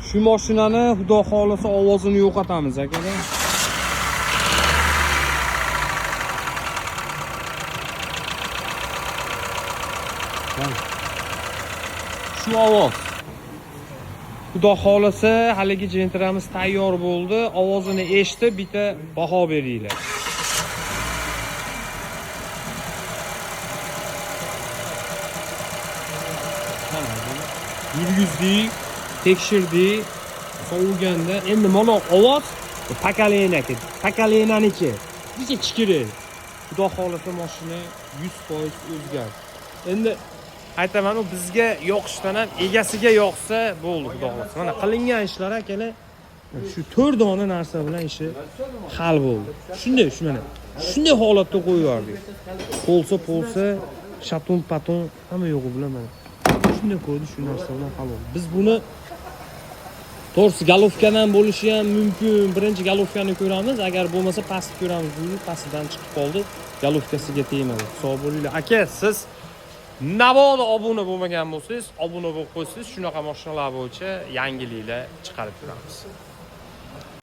Shu mashinani xudo xohlasa ovozini yo'qotamiz, akalar. Mana. Shu ovoz. Xudo xohlasa haligi jentramiz tayyor bo'ldi. Ovozini eshitib bitta baho beringlar. Mana buni yurgizdik, tekshirdik. Sovuganda endi mana ovoz pokoleniyaki, pokoleniyanichi. Bitta chikiri. Xudo xohlasa mashina 100% o'zgardi. Endi aytaman, u bizga yoqishdan ham egasiga yoqsa bo'ldi, xudo xohlasa. Mana qilingan ishlar, akalar, shu 4 dona narsa bilan ishi hal bo'ldi. Shunday, shu mana shunday holatda qo'yib yubordik. Polsa polsa, shatun patun hamma yo'g'i bilan mana shunday qo'ydi, shu narsa bilan hal bo'ldi. Biz buni to'g'risi golovkadan bo'lishi ham mumkin. Birinchi golovkani ko'ramiz, agar bo'lmasa pastni ko'ramiz. Deydi, pastidan chiqib qoldi. Golovkasiga tegmadi. Sog' bo'linglar. Aka, siz nabodo obuna bo'lmagan bo'lsangiz, obuna bo'lib qo'ysangiz, shunaqa mashinalar bo'yicha yangiliklar chiqarib turamiz.